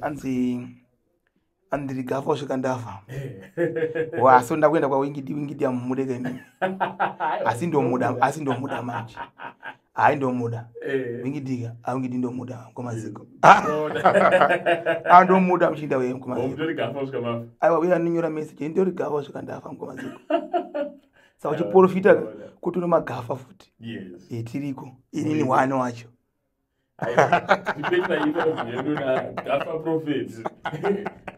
Anzi andiri Gafa kusvika ndafa. Asi ndakuenda kwaWingidi. Wingidi amumude kaimimi, asi ndomuda, asi ndomuda manje. Hayi, ndomuda. Wingidika, aWingidi ndomuda kwamaziko. Andomuda muchinda weye kwamaziko. Mutori Gafa kusvika mafa. Aiwa, uye anonyora message, ndori Gafa kusvika ndafa mukwamaziko. Saka uchiprofita kuti une magafa futi. Tiriko, inini one wacho. Tipeta interview yedu naGafa Prophet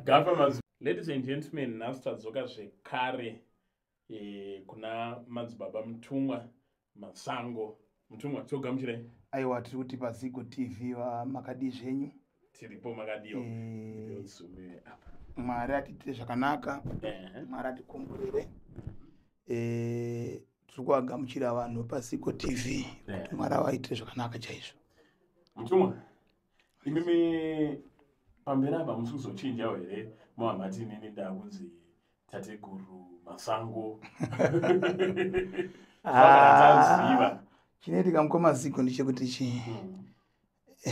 Gafa Mazu. Ladies and gentlemen, nhasi tadzoka zvekare kuna Madzibaba Mutumwa Masango. Mutumwa, togamuchirai. Aiwa, tiri kuti paZigo TV, makadii zvenyu? Tiripo, makadiwa? Apa. Mwari atiitire zvakanaka. Mwari atikomborere. Tiri kuvagamuchira vanhu paZigo TV kuti Mwari avaitire zvakanaka chaizvo. Mutumwa, imimi pamberi apa musi kuzochinjawo here, mavamati inini ndakunzi Tateguru Masango? Taziva. Chinoitika, mukoma Zigo, ndechekuti chi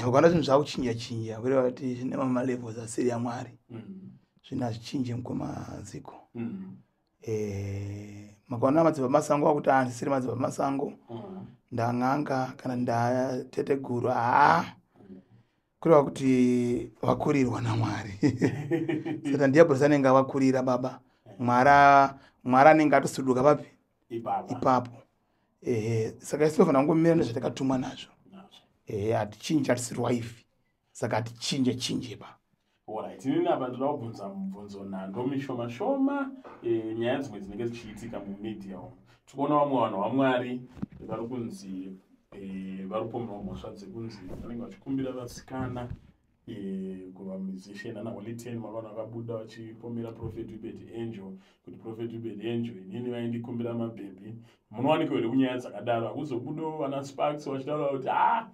ukaona zvinhu zvakuchinja chinja, kureva kuti zvine mamalevels asiri yaMwari. Zvinhu hazvichinje, mukoma Zigo. Makaona Madzibaba Masango akuti handisiri Madzibaba Masango, ndan'anga kana ndateteguru, haa, kureva kuti vakurirwa naMwari. Saka ndiyabhurisi anenge avakurira baba. Mwari anenge atosuduka papi? Ipapa. Ipapo, ehe. Saka isu tofanira kungomira nezvatakatumwa nazvo. Nazvo. Ehe, hatichinji, hatisiri waifi, saka hatichinje chinje pa. Alright, inini apa ndoda kubvunza mubvunzo nhando mishoma shoma. Nyaya dzimwe dzinenge dzichiitika mumedia umu, tikuona vamwe vanhu vaMwari vari kunzi vari kupomerwa mhosva dzekunzi vanenge vachikumbira vasikana kuvamusician ana Holy Ten. Makaona vakabuda vachipomera Prophet Uebert Angel kuti Prophet Uebert Angel inini vaindikumbira mabhebhi. Munowanikwa here kunyaya dzakadaro? Hakuzobudawo vana Sparks vachitaura kuti a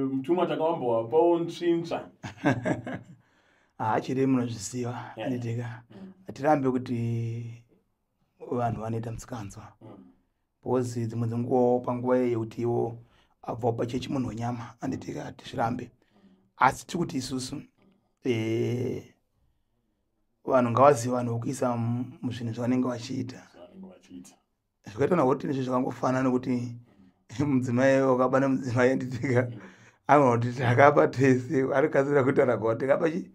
mutumwa takawambowapawo ntsvintsva? Haachiri, munozviziva, anditika hatirambe kuti vanhu vanoita musikanzwa, because dzimwe dzenguvawo panguva iye yekuti iwo abvawo pachechi munhu wenyama, anditika hatizvirambe. Asi tiri kuti isusu vanhu ngavazive vanhu vokuisa muzvinhu zvavanenge vachiita. Zvavanenge vachiita. Zvakaitwa naHotini izvi zvakangofanana nekuti mudzimai wakaba nemudzimai, anditika anogona kuti takapa tese, arikasira kutaura kuva takapa chi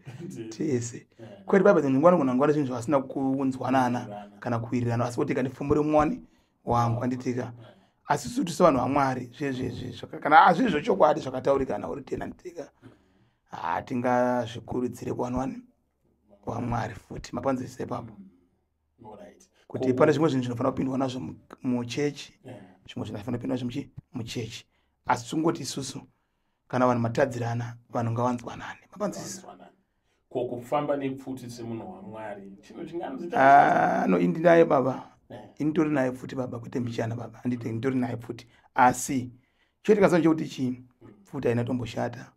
tese, kwete paipa. Dzimwe nguva anogona nguva zvinhu zvavasina kunzwanana kana kuwirirana, asi kuti kandipfumbure mumwani wangu, anditika. Asi isu tisu vanhu vaMwari, zvezvezve kana zviri zvechokwadi zvakataurika naUriteni, anditika, hatingazvikurudzire kuvanhu vani vaMwari futi. Mapanzwisisa ipapo? Kuti pane zvimwe zvinhu zvinofanira kupindwa nazvo muchechi, zvimwe zvinhu zvifanira kupindwa nazvo muchechi. Asi tingoti isusu kana vanhu matadzirana, vanhu ngavanzwanane. Mapanzwisisa? Vanzwanana. Ko kufamba nepfuti semunhu waMwari chinhu chinganzi? Ah, no, indi naye baba. Ini naye pfuti baba, kwete mbichana baba, handiti nditori naye pfuti. Asi choitika zano chekuti chii, pfuti haina tomboshata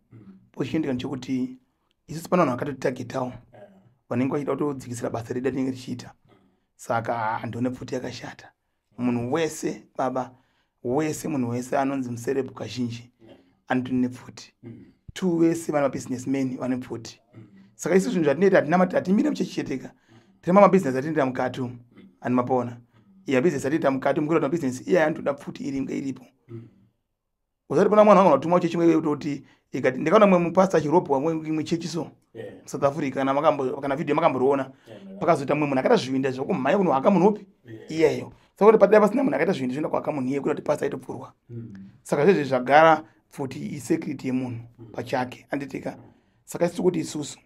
po. Chinoitika ndechekuti isusu pane vanhu vakatotagetawo vanenge vachida kutodzikisira basa redu ratinenge tichiita. Saka handione pfuti yakashata. Munhu wese baba, wese, munhu wese anonzi muceleb kazhinji anotori nepfuti. Two, vese vane mabusinessmen vane pfuti. Saka isu zvinhu zvatinoita hatina, hatimire muchechi cheteka. Tine mamabhizinesi atinoita mukati umu, ani mapona iya bhizinesi atinoita mukati umu, kuita mabhizinesi iye anotoda pfuti iri iripo. Usati pana mwana wangu unotumwa chechi imwe kutoti ikati ndikaona mumwe mupasta achirobwa imwe chechi so South Africa, kana makambo, kana video makamboriona, pakazoita mumwe munhu akaita zvivinda zvokumhanya kunohaka munhu upi iyeyo. Saka kuti padai pasina munhu akaita zvivinda zvinoenda kuhaka munhu iye, kuita kuti pasta aitopfurwa. Saka zvezvi zvagara pfuti isecurity yemunhu pachake, anditika. Saka isi kuti isusu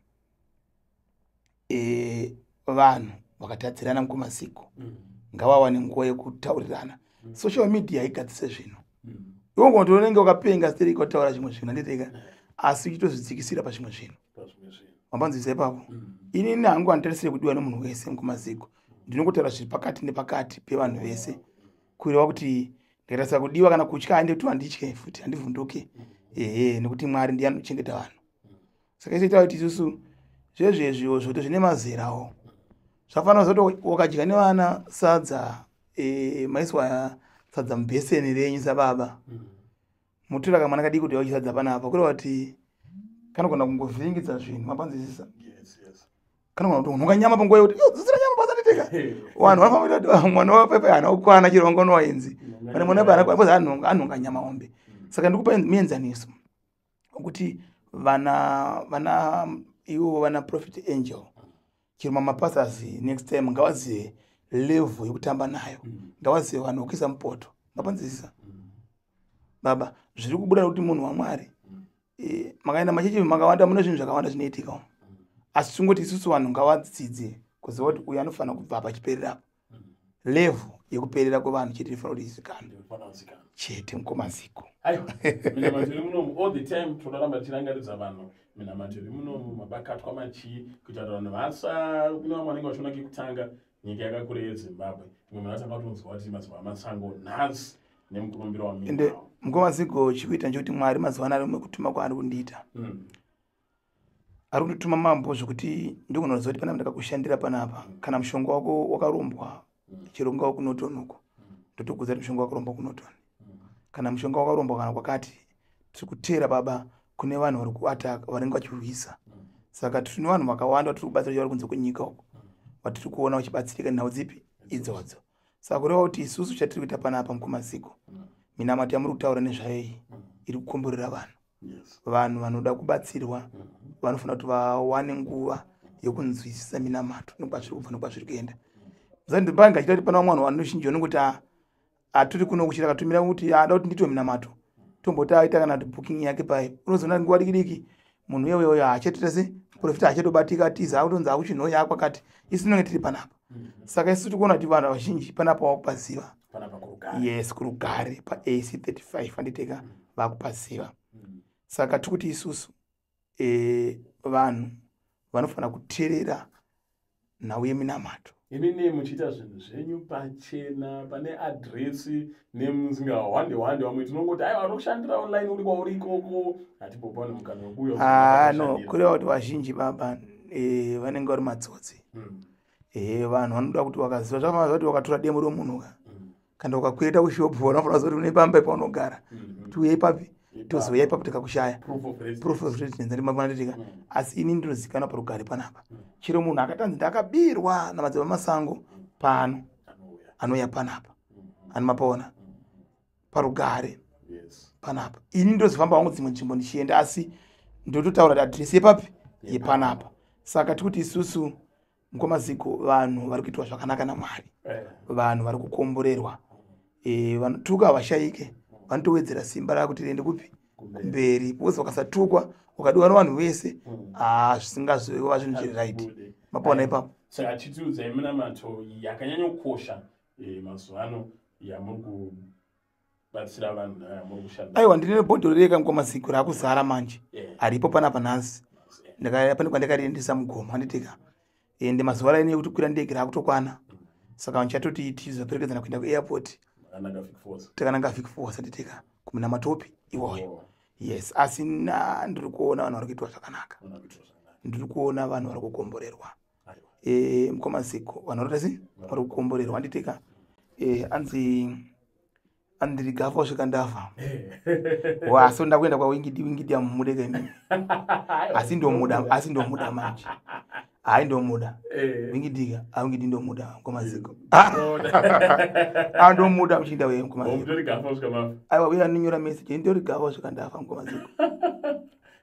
vanhu vakatadzirana mukumasiko ngavawane nguva yekutaurirana. Social media haigadzise zvinhu. Iwe ngoto unenge wakapenga stereki wataura zvimwe zvinhu, anditika, asi uchitozvidzikisira pazvimwe zvinhu. Wambanzwisa ipapo? Inini hangu handitarisire kudiwa nemunhu wese mukumaziko. Ndinongotaura zviri pakati nepakati pevanhu vese, kureva kuti ndikatarisa kudiwa kana kutya, hande kuti handitye futi, handivhunduke, ehe, nekuti Mwari ndiye anochengeta vanhu. Saka isoita kuti isusu zvezvezviwo zvoto zvine mazerawo zvafanira zoti wakadya nevana sadza, maiswa sadza mubheseni renyu sababa, mutora kamwana kadiki kuti wachisadza panapa, kureva kuti Kanogona kungovhiringidza zvinhu, mapanzwisisa? Kanogona kuti nhonga nyama panguva yekuti dzodzera nyama pasanditeka. Vanhu vanofanira kuti mwana wapepe haana kukwana, chero vanga unowaenzi pane mwana wapepe haana kukwana, anhonga nyama hombe. Saka ndikupa muenzaniso wekuti vana ivo vana Prophet Angel, chero mamapastors, next time ngavazive level yekutamba nayo, ngavazive vanhu vokuisa mupoto, mapanzwisisa baba? Zviri kubuda nekuti munhu waMwari, makaenda machechi makawanda, mune zvinhu zvakawanda zvinoitika umu, asi tingoti isusu vanhu ngavadzidze kuziva kuti uyu anofanira kubva pachipererapo. Level yekuperera kwevanhu chete inofanira kuti izikanwe chete, mukomaziko. Aiwa, minamato iri munomu all the time, tonoramba tichirangaridza vanhu minamato iri munomu, mabakatwa, machii, kuitira kuti vanhu vasa kune vamwe vanenge vachiona kekutanga nyika yakakura yeZimbabwe. Imwe munhu atanga kutonzwa kuti Madzibaba Masango nhasi nemukurumbiro Ende waminawo. Mukomaziko, chikuita nchekuti Mwari mazuva ano ari mekutuma kwaari kundiita, ari kundituma mambo, zvekuti ndogona kuziva kuti panapa ndakakushandira panapa. Kana mushonga wako wakarombwa, chero ungava kuNorton uko, ndotokudza kuti mushonga wakarombwa kuNorton. Kana mushonga wakarombwa kana kwakati, tiri kuteera baba, kune vanhu vari kuataka, vanenge vachirwisa. Saka tine vanhu vakawanda vatiri kubatsira vari kunze kwenyika uko, vatiri kuona vachibatsirika nhau dzipi idzodzo. Saka kureva kuti isusu chatiri kuita panapa, mukomaziko, minamato yamuri kutaura nezvayo iyi iri kukomborera vanhu. Vanhu vanoda kubatsirwa vanofanira kuti vawane nguva yekunzwisisa minamato nekwazviri kubva nekwazviri kuenda. Panga achita kuti pana vamwe vanhu vanozhinji vanongoti haturi kuno kuchira akatumira kuti ada kuti ndiitwe minamato, tomboti aita kana kuti booking yake pai, unozoona nguva diki diki munhu uye uyoyo haachatoita se profita, haachatobatika, atiza, akutonzi akuchinhoya akwakati. Isu tinenge tiri panapa. Saka isu tiri kuona kuti vanhu vazhinji panapa vakupaziva. Panapa kuRugare. Yes, kuRugare paAC 35, anditeka vakupaziva. Saka tiri kuti isusu vanhu vanofanira kuteerera nhau yeminamato. Inini muchiita zvinhu zvenyu pachena, pane adhiresi nemusingahwande hwande. Vamwe tinongoti aiwa, uri kushandira online uri kwauri ikoko, hatimbopane mukana wekuuya. Ah, no, kureva kuti vazhinji baba vanenge vari matsotsi. Vanhu vanoda kuti vakaziva, zvakafanana kuti wakatora demo romunhu ka, kana ukakwereta kushopu, vanofanira kuziva kuti une pamba paunogara, kuti uye ipapi, tozouya ipapo tikakushaya. Proof of residence. Proof of residence, ndimapanatika. Asi ini ndinozikanwa paRugare panapa. Chero munhu akatanzi ndakabirwa naMadzibaba Masango pano, Anouya. Anouya panapa, anomapaona paRugare panapa. Ini ndozofamba wangu dzimwe nzvimbo ndichienda, asi ndototaura kuti adhiresi yepapi, yepanapa. Saka tikuti isusu, mukomaziko, vanhu vari kuitwa zvakanaka naMwari. Vanhu vari kukomborerwa. Vanotuka havashayike, vanotowedzera simba rakuti riende kupi? Kumberi, because vakasatukwa, ukadiwa nevanhu vese, ah, zvisingazova zvinhu zviri right. Hazvibude. Mapaona ipapo? Saka chitiudzai minamato yakanyanya kukosha mazuva ano yamuri kubatsira vanhu nayo, yamuri kushanda. Aiwa, ndine bhodhoro reka, mukomaziko, raakuzara manje. Haripo panapa nhasi. Pane kwandakariendesa mugomo, handitika? Ende mazuva raine yekuti kwira ndege raakutokwana, saka ndichatoti tizoperekedzana kuenda kuairport. Makananga Vic Falls. Takananga Vic Falls, handitika, kumina matopi iwoyo. Yes, asi na ndiri kuona vanhu vari kuitwa zvakanaka. Vana kuitwa zvakanaka. Ndiri kuona vanhu vari kukomborerwa. Mukomaziko, vanhu vari kuita sei? Vari kukomborerwa, handitika? Anzi andiri gafa kusvika ndafa. Waso ndakuenda kwaWingidi. Wingidi amumudeka imimi, asi ndomuda, asi ndomuda manje. Hayi, ndomuda. Wingidika, awingidi ndomuda, mukomaziko, andomuda muchinda uye, mukomaziko. Mutori gafa kusvika mafa. Aiwa, uye anonyora message, ndori gafa kusvika ndafa, mukomaziko.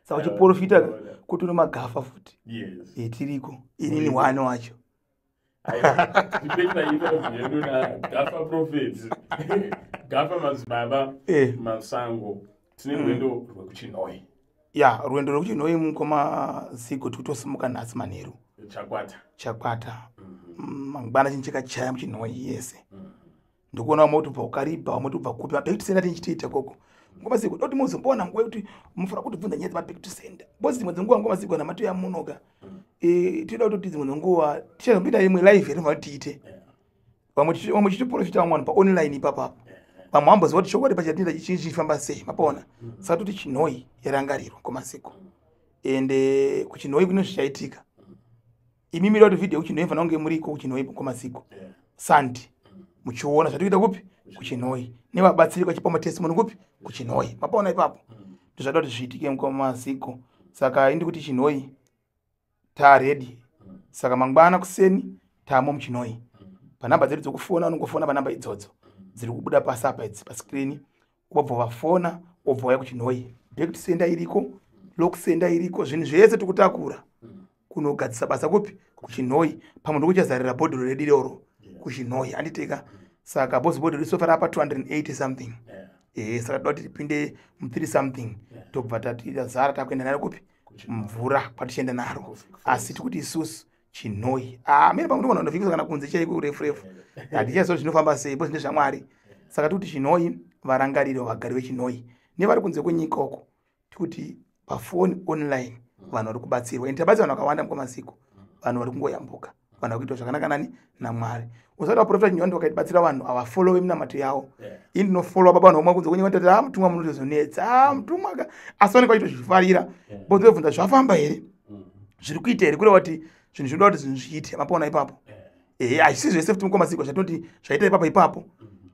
Saka uchiprofita kuti une magafa futi. Tiriko, inini wane wacho. Tipedza interview yedu naGafa Prophet, Gafa Madzibaba Masango. Tine rwendo rwekuChinhoi. Ya, rwendo rwekuChinhoi, mukoma Zigo, tikutosimuka nhasi manheru. Chakwata. Chakwata. Mangwana chinhu chakachaya muChinhoi yese. Ndikuona vamwe kuti ubva kuKariba, vamwe kuti ubva kupi, maback to sender tinchitiita koko. Ngoma Zigo, doti muzombowana nguva yekuti mufanira kutibvunza nyaya dzemaback to sender, because dzimwe dzenguva, ngoma Zigo, namatoya munoka, tinoda kutoti dzimwe dzenguva tichazomboita imwe live yatinofanira kuti tiite. Vamwe tichiprofita vamwe vanhu paonline ipapapo, vamwe vamboziva kuti chokwadi pachatinoita chichifamba sei, mapaona? Saka toti Chinhoi yarangarirwa, ngoma Zigo, ende kuChinhoi kune zvichaitika. Imi mira kuti vhidhiyo kuChinhoi fanira kunge muriko kuChinhoi, ngoma Zigo, sandi muchiona zvatikuita kupi? KuChinhoi, nevabatsiri vachipa matestimony kupi? KuChinhoi, mapaona ipapo? Ndozvada kuti zviitike, mukoma Zigo. Saka indi kuti Chinhoyi taready. Saka mangwana kuseni tamo muChinhoyi. Panhamba dzedu dzokufona, unongofona panhamba idzodzo dziri kubuda pasi apa idzi pascreen, wobva wafona, wobva wauya kuChinhoyi. Back to sender iriko, lock sender iriko, zvinhu zvese tikutakura kunogadzisa basa kupi? KuChinhoyi. Pamwe ndokuchazarira bhodhoro redu iroro kuChinhoyi, handiteka? Saka boss, bhodhoro so far apa 280 something. Saka toda kuti tipinde mu3 something, tobva tatazara, takuenda naro kupi? Mvura kwatichienda naro. Asi tikuti isusu Chinhoyi, ah, mene pamwe ndogona kundofikisa kana kunze chaiko refu refu, hatichaziva zvinofamba sei bo, zvine zvaMwari. Saka tikuti Chinhoyi varangarire, vagari veChinhoyi nevari kunze kwenyika uko, tikuti pafoni, online, vanhu vari kubatsirwa. Ende tabatsira vanhu vakawanda mukwamaziko, vanhu vari kungoyambuka, vanhu vari kuitwa zvakanaka nani naMwari. Usati vaprofita Chinyowani vakaibatsira vanhu, havafollowe minamato yavo. Ini ndinofollowa baba. Vanhu vamwe kunze kwenyika tati, "A, mutumwa munotozonetsa, a mutumwa ka," asi vanenge vachitozvifarira. Bozobvunza, "Zvafamba here? Zviri kuita here?" Kureva kuti zvinhu zvinoda kuti zvinhu zviite. Mapaona ipapo? Ehe, hazvisi zvese futi mukomasiko zvatinoti zvaita ipapo ipapo.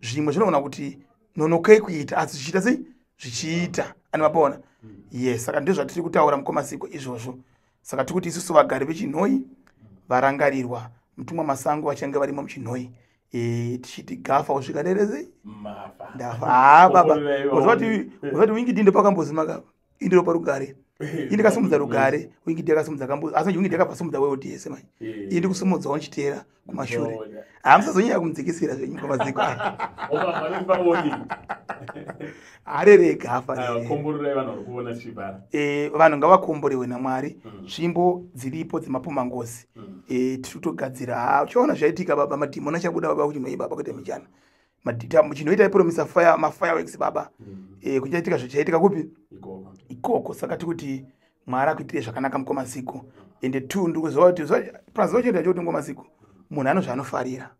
Zvimwe zvinoona kuti nonokei kuita, asi zvichiita sei? Zvichiita ani, mapaona? Yes, saka ndizvo zvatiri kutaura mukomasiko izvozvo. Saka tiri kuti isusu vagari veChinhoyi varangarirwa, mutumwa Masango vachange varimo muChinhoyi. Tichiti gafa kusvika nerese ndafa. Ha baba, uzati Winky D ndopakambozima kapa, indiro parugare, indikasimudza rugare. Winky D akasimudza kambuzi, asi Winky D akabva simudza world yese manje. Indi kusimudzawo nchiteera kumashure, hamusazonyanya kumudzikisira zvenyu pamaziko. Harere gafa. Vanhu ngavakomborewe naMwari. Tsvimbo dziripo dzemapumangozi. Tiri kutogadzira. Uchiona zvaitika baba, madhimoni achabuda baba kuChinhoyi baba, kuita michana. Chinhoyi taipromisa mafireworks baba. Kuchaitika zvichaitika kupi? Ikoko. Saka tikuti Mwari akuitire zvakanaka mukomasiko. Ende two, ndikuziva kuti paziva chinoita chokuti mukomasiko munhu ano zvaanofarira.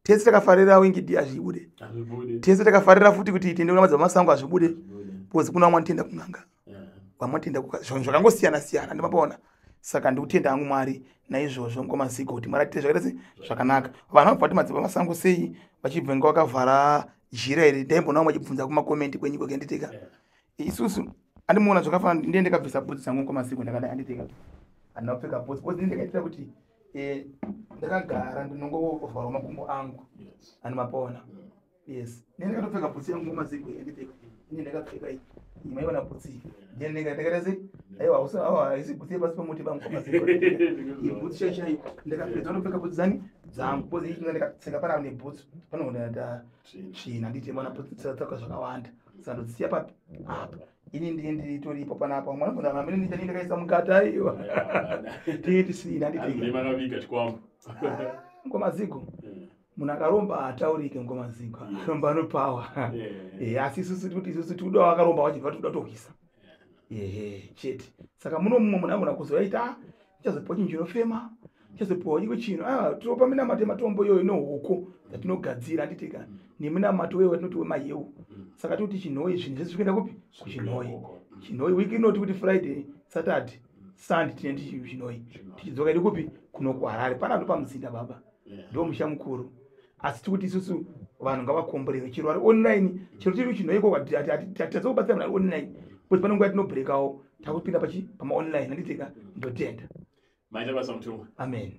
Tese takafarira Winky D, hazvibude. Tese takafarira futi kuti tiende kuna madzibaba Masango, hazvibude, because kuna vamwe vanotenda kun'anga, vamwe vanotenda zvinhu zvakangosiyana siyana, ndimapaona? Saka ndikutenda hangu Mwari naizvozvo mukomasiko, kuti Mwari atite zvakaita se zvakanaka. Vanhu vanobva kuti madzibaba Masango sei vachibva inga vakavhara jira iri? Ndaimboona vamwe vachibvunza kumacomments kwenyu kwekenditeka. Isusu andimuona zvakafanana, ndiye ndakabvisa bhutsu dzangu mukomasiko, ndakadai, handiteka, handina kupfeka bhutsu because ndakaitira kuti ndakagara ndinongovharwa makumbo angu, ani mapaona? Yes, ndiye ndakatopfeka bhutsu yangu mukomasiko, handiteka, ine ndakapfeka iyi, maiona bhutsu iyi, ndiye ndakaita sei? Aiwa, haisi bhutsu yepasi pemuti bamukomasiko, ibhutsu chai chai. Ndakapedza ndopfeka bhutsu dzani dzangu, because iyi ndikatseka panapa nebhutsu panoona tsvina, handiti? Maona bhutsu tsaka zvakawanda, saka ndodziya papi apa. Ini ndiye ndiritoripo panapa, mwana bvunza mamene nditani, ndakaisa mukati, aiwa, tee tisina, handiti? Makaviga chikwambo. Ngomaziko, munhu akaromba haataurike ngomaziko, akaromba anopawa. Asi isusu tikuti isusu tikuda wakaromba wachibva, tikuda kutohwisa, ehe, chete. Saka muno mumwe munhu agona kuzoita, "Ndichazopiwa chinhu chinofema, ndichazopiwa chimwe chinhu." Aiwa, tinopa minamato yematombo iyoyo nehuku dzatinogadzira, handitika? Neminamato iyoyo watinoti wemaheu. Saka tikuti Chinhoyi, zvinhu zvese zvikuenda kupi? KuChinhoyi. Chinhoyi wiki inoti kuti Friday, Saturday, Sunday tine Chinhoyi, tichidzoka iri kupi? Kuno kuHarare pana ndo pamuzinda baba, ndo musha mukuru. Asi tikuti isusu vanhu ngavakomborerwe, chero vari online, chero tiri kuChinhoyi ikoko, hatitadza kubatsira munhu ari online, because pane nguva yatinobreakawo, takupinda pachi pamaonline, handitika? Ndotenda. Maita basa, mutumwa. Amen.